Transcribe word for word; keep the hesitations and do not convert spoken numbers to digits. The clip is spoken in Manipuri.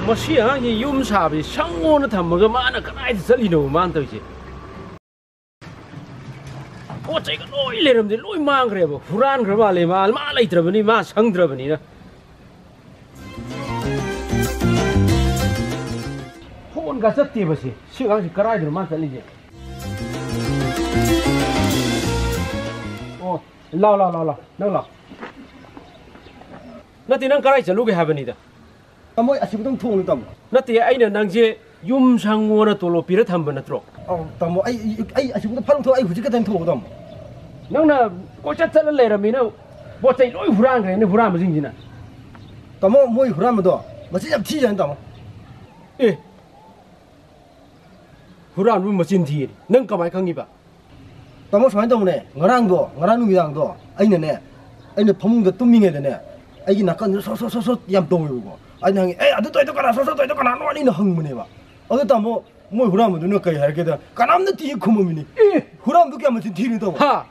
ꯃꯁꯤ ꯑꯉꯥꯡꯁꯤ ꯌꯨꯝ ꯁꯥꯕꯁꯤ ꯁꯪꯉꯣꯅ ꯊꯝꯃꯒ ꯃꯥꯅ ꯀꯗꯥꯏꯗ ꯆꯠꯂꯤꯅꯣ ꯃꯥꯅ ꯇꯧꯔꯤꯁꯦ? ꯄꯣꯠ ꯆꯩꯒ ꯂꯣꯏ ꯂꯩꯔꯝꯗꯦ, ꯂꯣꯏ ꯃꯥꯡꯈ꯭ꯔꯦꯕ, ꯍꯨꯔꯥꯟꯈ꯭ꯔ ꯃꯥꯜꯂꯦ꯫ ꯃꯥ, ꯃꯥ ꯂꯩꯇ꯭ꯔꯕꯅꯤ, ꯃꯥ ꯁꯪꯗ꯭ꯔꯕꯅꯤꯅ꯫ ꯐꯣꯟꯒ ꯆꯠꯇꯦꯕ ꯁꯤ꯫ ꯁꯤ ꯑꯉꯥꯡꯁꯤ ꯀꯗꯥꯏꯗꯅꯣ ꯃꯥ ꯆꯠꯂꯤꯁꯦ? ꯑꯣ, ꯂꯥꯎ, ꯂꯥꯎ, ꯂꯥꯎ, ꯂꯥꯎ꯫ ꯅꯪ ꯂꯥꯎ꯫ ꯅꯠꯇꯦ, ꯅꯪ ꯀꯗꯥꯏ ꯆꯠꯂꯨꯒꯦ ꯍꯥꯏꯕꯅꯤꯗ? ꯇꯥꯃꯣ, ꯑꯩ ꯑꯁꯤꯕꯨꯗꯪ ꯊꯣꯛꯎꯅꯤ, ꯇꯥꯃꯣ꯫ ꯅꯠꯇꯦ, ꯑꯩꯅ ꯅꯪꯁꯦ ꯌꯨꯝ ꯁꯪꯉꯣꯅ ꯇꯣꯂꯣꯞ ꯄꯤꯔ ꯊꯝꯕ ꯅꯠꯇ꯭ꯔꯣ? ꯑꯧ, ꯇꯥꯃꯣ, ꯑꯩ, ꯑꯩ, ꯑꯩ ꯑꯁꯤꯕꯨꯗ ꯐꯠ ꯂꯥꯎ ꯊꯣꯛ-, ꯑꯩ ꯍꯧꯖꯤꯛ ꯈꯛꯇꯪ ꯊꯣꯛꯎ, ꯇꯥꯃꯣ꯫ ꯅꯪꯅ ꯀꯣꯏꯆꯠ ꯆꯠꯂ ꯂꯩꯔꯝꯃꯤꯅ ꯄꯣꯠ ꯆꯩ ꯂꯣꯏ ꯍꯨꯔꯥꯟꯈ꯭ꯔꯦꯅꯦ ꯍꯨꯔꯥꯟꯕꯁꯤꯡꯁꯤꯅ꯫ ꯇꯥꯃꯣ, ꯃꯣꯏ ꯍꯨꯔꯥꯟꯕꯗꯣ ꯃꯆꯤꯟ ꯌꯥꯝ ꯊꯤꯖꯥꯠꯅꯤ, ꯇꯥꯃꯣ꯫ ꯑꯦ, ꯍꯨꯔꯥꯟꯕ ꯃꯆꯤꯟ ꯊꯤꯌꯦ꯫ ꯅꯪ ꯀꯃꯥꯏ ꯈꯪꯉꯤꯕ? ꯇꯥꯃꯣ, ꯁꯨꯃꯥꯏꯅ ꯇꯧꯕꯅꯦ, ꯉꯔꯥꯡꯗꯣ, ꯉꯔꯥꯡ ꯅꯨꯃꯤꯗꯥꯡꯗꯣ ꯑꯩꯅꯅꯦ, ꯑꯩꯅ ꯐꯃꯨꯡꯗ ꯇꯨꯝꯃꯤꯉꯩꯗꯅꯦ, ꯑꯩꯒꯤ ꯅꯥꯀꯟꯗ ꯁꯣꯠ ꯁꯣꯠ ꯁꯣꯠ ꯁꯣꯠ ꯌꯥꯝ ꯇꯧꯋꯦꯕꯀꯣ꯫ ꯑꯩꯅ ꯍꯪꯉꯦ, "ꯑꯦ, ꯑꯗꯨ ꯇꯧꯔꯤꯗꯣ ꯀꯅꯥ? ꯁꯣꯠ ꯁꯣꯠ ꯇꯧꯔꯤꯗꯣ ꯀꯅꯥꯅꯣ?" ꯑꯩꯅ ꯍꯪꯕꯅꯦꯕ꯫ ꯑꯗꯨ ꯇꯥꯃꯣ, ꯃꯣꯏ ꯍꯨꯔꯥꯟꯕꯗꯨꯅ ꯀꯩ ꯍꯥꯏꯔꯒꯦꯗ, "ꯀꯅꯥꯝ ꯅꯠꯇꯦ" ꯈꯨꯝꯃꯝꯃꯤꯅꯤ꯫ ꯑꯦ! ꯍꯨꯔꯥꯟꯕꯗꯨ ꯀꯌꯥꯝ ꯃꯆꯤꯟ ꯊꯤꯔꯤꯅꯣ ꯇꯥꯃꯣ? ꯍꯥ?